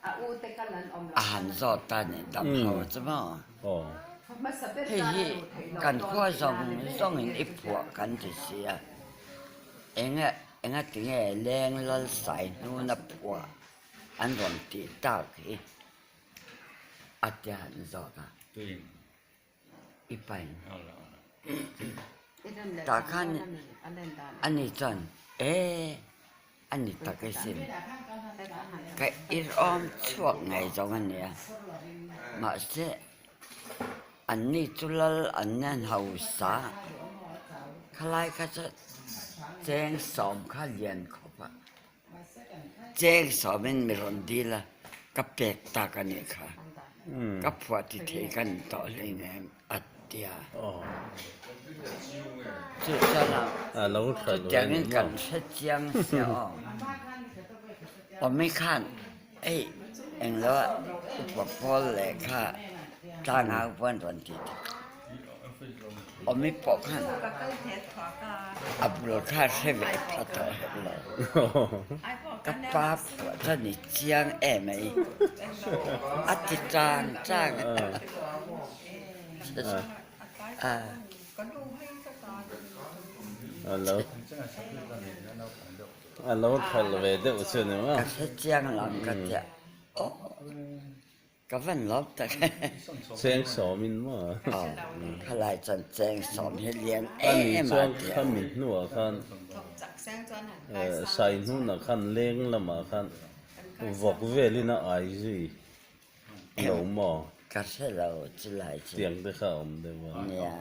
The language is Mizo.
A han zawt ta nih dam ho chu maw? Hei hi kan khua zawng zawngin i phuah kan ti si a, eng enga tinge leng lal sai hnuna phuah an rawn tih tak hi a ti han zawt a. I pain. Tah khan ani chuan e a ni tak e sin. Ka irawm chhuak ngei zawng a nia. Mahse anni chu lal an nen hausa khalai kha chu cheng sawm kha lian khawp a. Cheng sawmin mi rawn dil a, ka pek tak a nih kha. Ka phuah ti thei ka ni tawh hleinem a ti a. Chu chuan a chutiangin kan hre chiang sia aw. Awmi khan hei englo ah upa pawl lehkha tlangau pawh an rawn ti thei. Awmi pawh khan a bul kha hre ve pha tawh hek lo. Ka pa phuah chuan i chiang em ai a ti chang chang a. A lo thlal ve deuh chu ni maw? Ka hre chiang lam ka tia. Ka van lawm tak e. Cheng sawmin maw? Aw, khalai chuan cheng sawm hi lian em a tia. Kha mi hnuah khan sai hnunah khan leng lamah khan vawk velin a ai zui lo maw? Ka hre lo chulai chu. Tiang te kha a awm deuh a. Nia.